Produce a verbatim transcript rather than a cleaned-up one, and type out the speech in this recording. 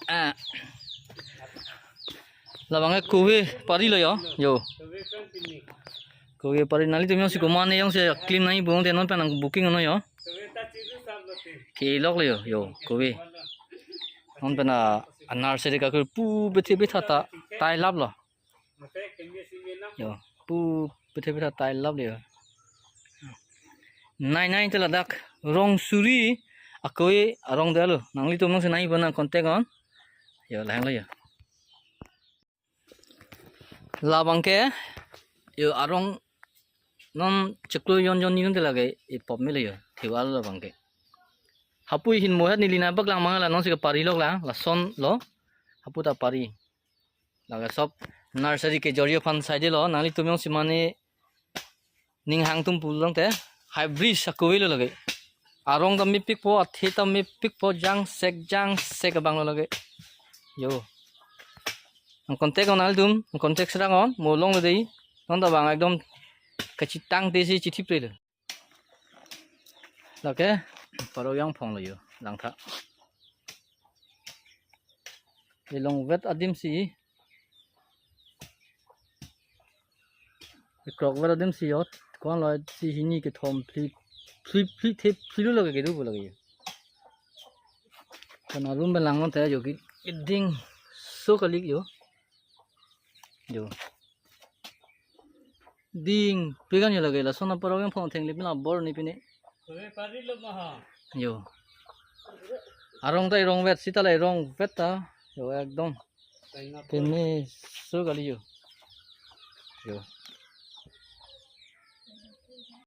Ah. Labang ke kove pari lo yo. Yo. Kove pari, nanglitum jongsi komatne jongsi claim nangji pu te non pen nang booking non yo. Kelok lo yo. Yo, kove. Non pen a nursery kakur pu bethe betha ta tailap lo. Yo, pu bethe betha tailap lo yo. Nai nai te ladak rong suri akove arong detlo. Nanglitum jongsi nangji pu nang contact non. Yo, lahelo yo. Labang ke yo arong non chiklo jon jon ni te lake ipop melo yo. Thewa labang ke. Hapu hin mohet neli nangpaklang mang la, nonsi kepari lok la, lason lo. Hapu ta pari. Lake sob nursery kejor aphan saide lo, nanglitum jongsi mane ning hang tum pulo tangte hybrid akove lo lake. Arong ta mepikpo, athe ta mepikpo, jangsek jangsek abang lo lake. Yo. Nang contact non nanglitum, nang contact serang non, mo longlo dei. Non ta bang ekdom kachetang te si chithip re lo. Lake, Parok Jangphong lo yo, langtha. Ilong vet adim si. Ikrok vet adim si yo, kon lo si hini kethom phli, phli, phli the, phli lo lake kedo pu lake yo. Kana room pen lang non te yo ki, ding so kalik yo. Yo. Ding, pegan yo lake, lason a Parok Jangphong thengli pina bor ni pine. Kove pari lo maha. Yo. Arong ta irong vet, sita la irong vet ta. Yo, ekdom. Tengah pin. Pine so kali yo. Yo.